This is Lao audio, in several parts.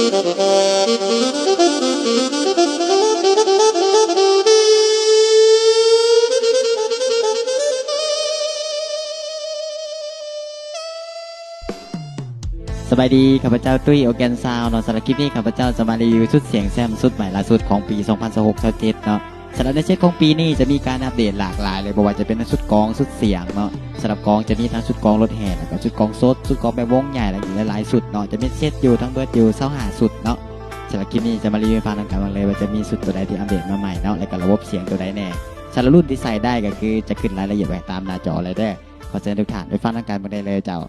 ສະບາຍດີ ຂ້າພະເຈົ້າ ຕຸ້ຍ ໂອແກນຊາວເນາະ. ສຳລັບຄລິບນີ້ ຂ້າພະເຈົ້າຈະມາຣີວິວຊຸດສຽງແຊມຊຸດໃໝ່ລ່າສຸດຂອງປີສອງພັນຊາວຫົກ ຊາວເຈັດເນາະ. ສຳລັບໃນເຊັດຂອງປີນີ້ຈະມີການອັບເດດຫຼາກຫຼາຍເລີຍ, ບໍ່ວ່າຈະເປັນທັງຊຸດກອງ, ຊຸດສຽງເນາະ. ສຳລັບກອງຈະມີທັງຊຸດກອງລົດແຫ່ ແລ້ວກໍຊຸດກອງສົດ, ຊຸດກອງແບບວົງໃຫຍ່ ແລະ ອີກຫຼາຍໆຊຸດເນາະ. ຈະເປັນເຊັດຢູ່ທັງເບິດຢູ່ຊາວຫ້າຊຸດເນາະ. ສຳລັບຄລິບນີ້ຈະມາຣີວິວໃຫ້ຟັງນຳກັນເບິ່ງເລີຍວ່າຈະມີຊຸດຕົວໃດທີ່ອັບເດດມາໃໝ່ເນາະ ແລ້ວກໍລະບົບສຽງຕົວໃດແດ່. ສຳລັບລຸ້ນທີ່ໃສ່ໄດ້ກໍຄືຈະຂຶ້ນລາຍລະອຽດໄວ້ຕາມໜ້າຈໍເລີຍເດີ. ຂໍເຊີນທຸກທ່ານໄປຟັງນຳກັນເບິ່ງໄດ້ເລີຍເຈົ້າ.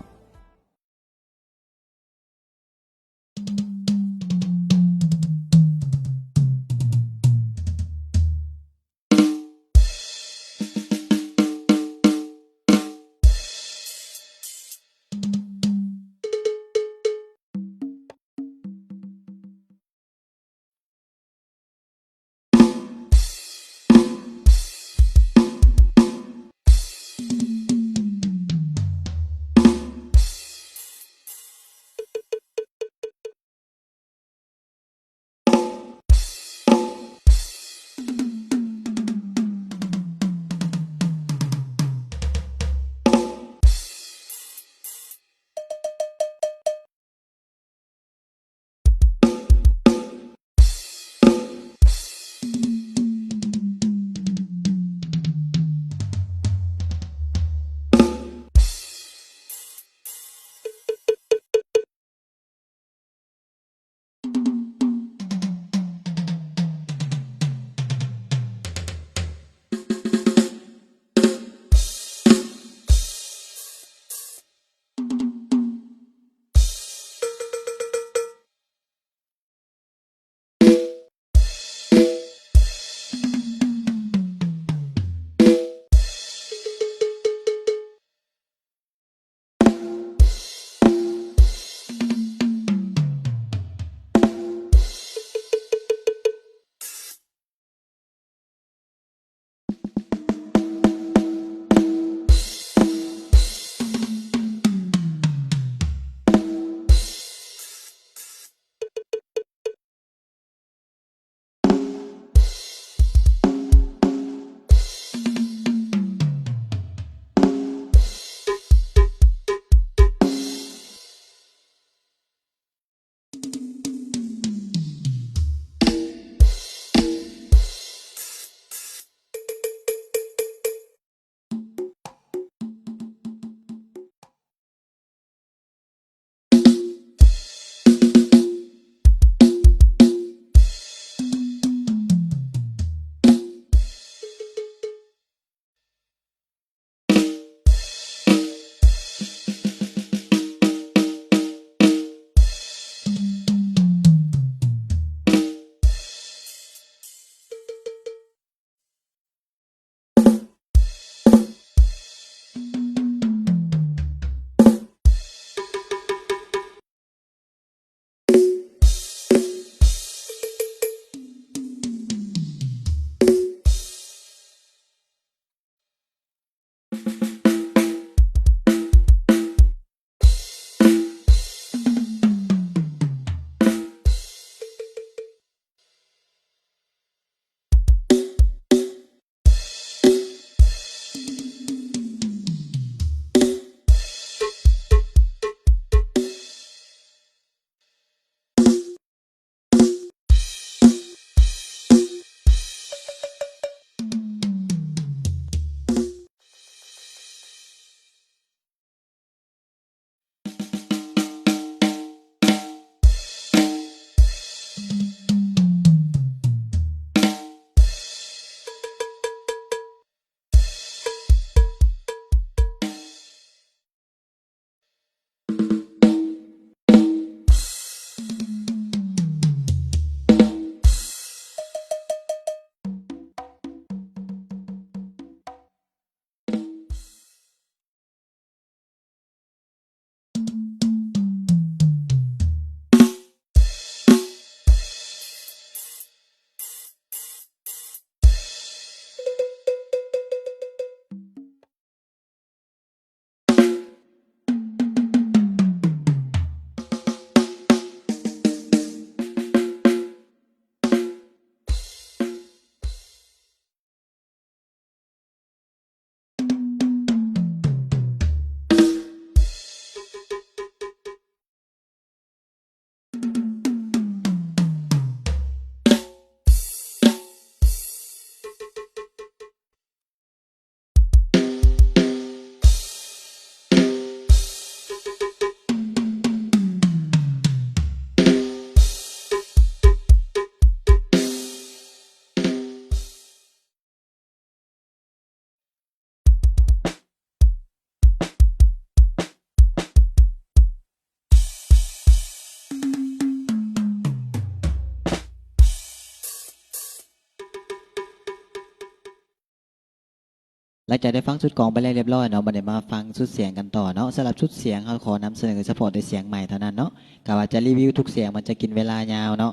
ຫຼັງຈາກໄດ້ຟັງຊຸດກອງໄປແລ້ວຮຽບຮ້ອຍເນາະ, ບັດນີ້ມາຟັງຊຸດສຽງກັນຕໍ່ເນາະ. ສຳລັບຊຸດສຽງ ເຮົາຂໍນຳສະເໜີສະເພາະແຕ່ສຽງໃໝ່ເທົ່ານັ້ນເນາະ. ກະວ່າຈະຣີວິວທຸກສຽງ ມັນຈະກິນເວລາຍາວເນາະ.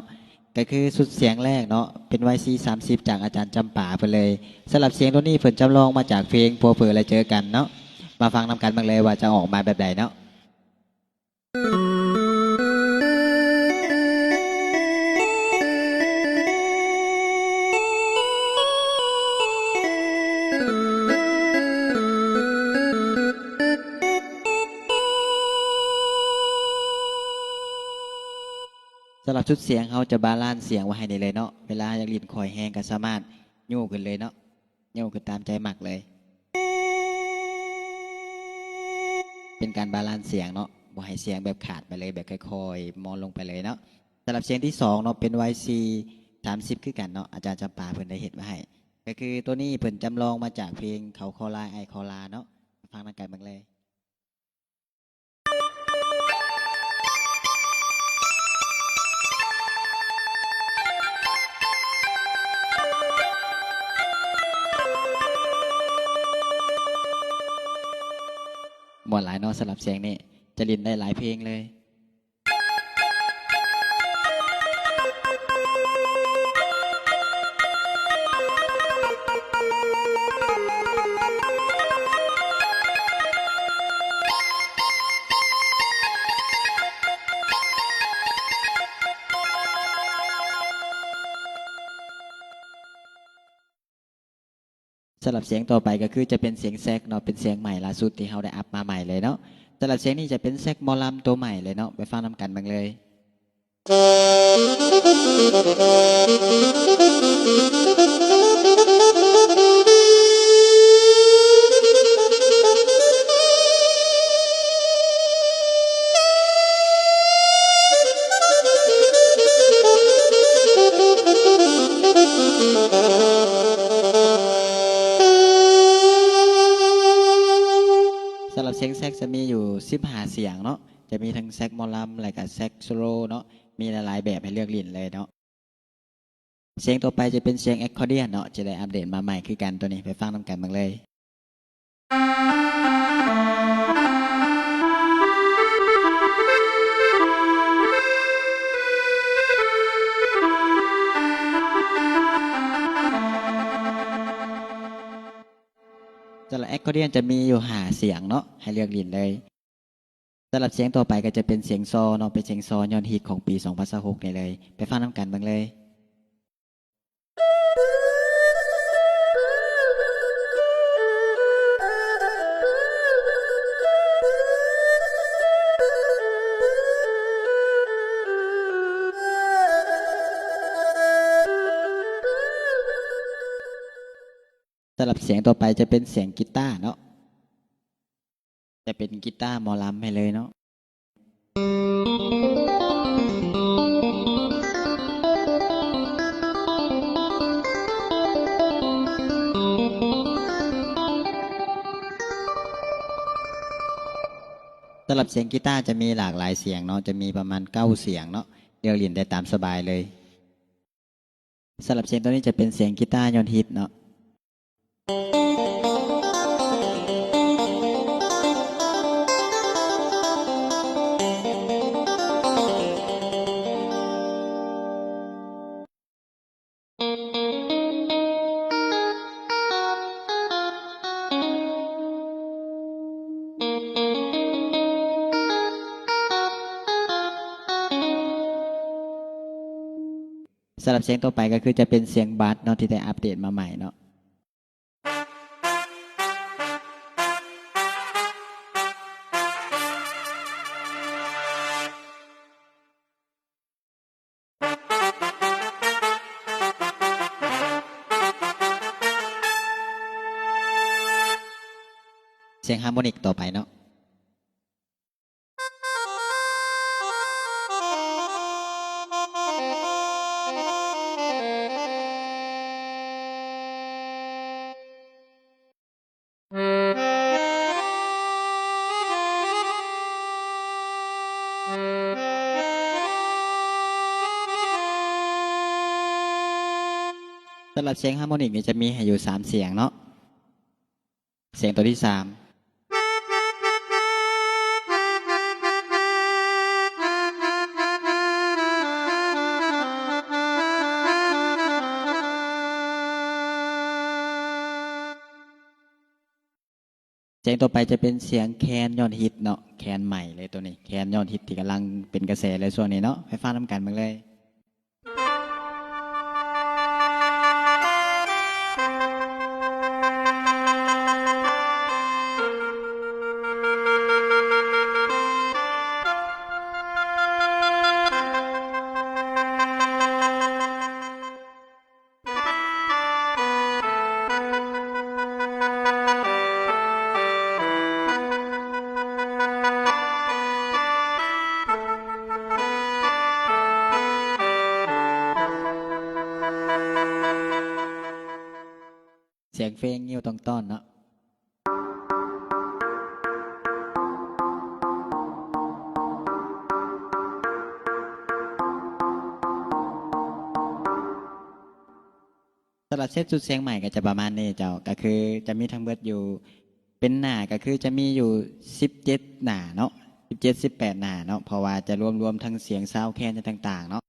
ກະຄືຊຸດສຽງແລກເນາະ ເປັນ ວາຍຊີ ສາມສິບ ຈາກອາຈານຈຳປາເພິ່ນເລີຍ. ສຳລັບສຽງໂຕນີ້ ເພິ່ນຈຳລອງມາຈາກເພງ ຜົວເຜີແລ້ວເຈີກັນເນາະ. ມາຟັງນຳກັນເບິ່ງເລີຍວ່າຈະອອກມາແບບໃດເນາະ. ສຳລັບຊຸດສຽງ ເຮົາຈະບາລານສຽງໄວ້ໃຫ້ນີ້ເລີຍເນາະ. ເວລາເຮົາຢາກຫຼິ້ນຄ່ອຍແຮງ ກໍສາມາດຍູ້ຂຶ້ນເລີຍເນາະ. ໂຍກຂຶ້ນຕາມໃຈມັກເລີຍ. ເປັນການບາລານສຽງເນາະ, ບໍ່ໃຫ້ສຽງແບບຂາດໄປເລີຍ, ແບບຄ່ອຍໆມອນລົງໄປເລີຍເນາະ. ສຳລັບສຽງທີສອງເນາະ ເປັນ ວາຍຊີ ສາມສິບ ຄືກັນເນາະ, ອາຈານຈຳປາເພິ່ນໄດ້ເຮັດມາໃຫ້. ກໍຄືໂຕນີ້ເພິ່ນຈຳລອງມາຈາກເພງເຂົາຂໍລາ ອ້າຍຂໍລາເນາະ. ມາຟັງນຳກັນເບິ່ງເລີຍ. ມ່ວນຫຼາຍເນາະ, ສຳລັບສຽງນີ້ຈະຫຼິ້ນໄດ້ຫຼາຍເພງເລີຍ. ສຳລັບສຽງຕໍ່ໄປກໍຄືຈະເປັນສຽງແຊັກເນາະ, ເປັນສຽງໃໝ່ລ່າສຸດທີ່ເຮົາໄດ້ອັບມາໃໝ່ເລີຍເນາະ. ສຳລັບສຽງນີ້ຈະເປັນແຊັກໝໍລຳໂຕໃໝ່ເລີຍເນາະ, ໄປຟັງນຳກັນເບິ່ງເລີຍ. ສຳລັບສຽງແຊັກຈະມີຢູ່ສິບຫ້າສຽງເນາະ, ຈະມີທັງແຊັກໝໍລຳ ແລະກະແຊັກໂຊໂລເນາະ, ມີຫຼາຍໆແບບໃຫ້ເລືອກຫຼິ້ນເລີຍເນາະ. ສຽງຕໍ່ໄປຈະເປັນສຽງແອັກຄອດດຽນເນາະ, ຈະໄດ້ອັບເດດມາໃໝ່ຄືກັນໂຕນີ້, ໄປຟັງນຳກັນເບິ່ງເລີຍ. ສຳລັບແອັກຄອດດຽນຈະມີຢູ່ຫ້າສຽງເນາະ, ໃຫ້ເລືອກຫຼິ້ນເລີຍ. ສຳລັບສຽງຕໍ່ໄປກໍຈະເປັນສຽງຊໍເນາະ, ເປັນສຽງຊໍຍອດຮິດຂອງປີສອງພັນຊາວຫົກນີ້ເລີຍ, ໄປຟັງນຳກັນເບິ່ງເລີຍ. ສຳລັບສຽງຕໍ່ໄປຈະເປັນສຽງກີຕາເນາະ. ຈະເປັນກີຕາໝໍລຳໃຫ້ເລີຍເນາະ. ສຳລັບສຽງກີຕາຈະມີຫຼາກຫຼາຍສຽງເນາະ, ຈະມີປະມານເກົ້າສຽງເນາະ, ເລືອກຫຼິ້ນໄດ້ຕາມສະບາຍເລີຍ. ສຳລັບສຽງໂຕນີ້ຈະເປັນສຽງກີຕາຍອດຮິດເນາະ. ສຳລັບສຽງຕໍ່ໄປກໍຄືຈະເປັນສຽງບາສເນາະ ທີ່ໄດ້ອັບເດດມາໃໝ່ເນາະ. ສຽງຮາໂມນິກຕໍ່ໄປເນາະ. ສຳລັບສຽງຮາໂມນິກນີ້ຈະມີໃຫ້ຢູ່ສາມສຽງເນາະ. ສຽງຕົວທີສາມ. ສຽງຕໍ່ໄປຈະເປັນສຽງແຄນຍອດຮິດເນາະ, ແຄນໃໝ່ເລີຍໂຕນີ້, ແຄນຍອດຮິດທີ່ກຳລັງເປັນກະແສເລີຍຊ່ວງນີ້ເນາະ, ໄປຟັງນຳກັນເບິ່ງເລີຍ. ສຽງເຟງງິ້ວຕ້ອງຕ້ອນເນາະ. ສຳລັບເຊັດຊຸດສຽງໃໝ່ກໍຈະປະມານນີ້ເຈົ້າ, ກໍຄືຈະມີທັງເບິດຢູ່ ເປັນໜ້າກໍຄືຈະມີຢູ່ສິບເຈັດໜ້າເນາະ, ສິບເຈັດ ສິບແປດໜ້າເນາະ, ເພາະວ່າຈະລວມໆທັງສຽງຊາວແຄນຫຍັງຕ່າງໆເນາະ.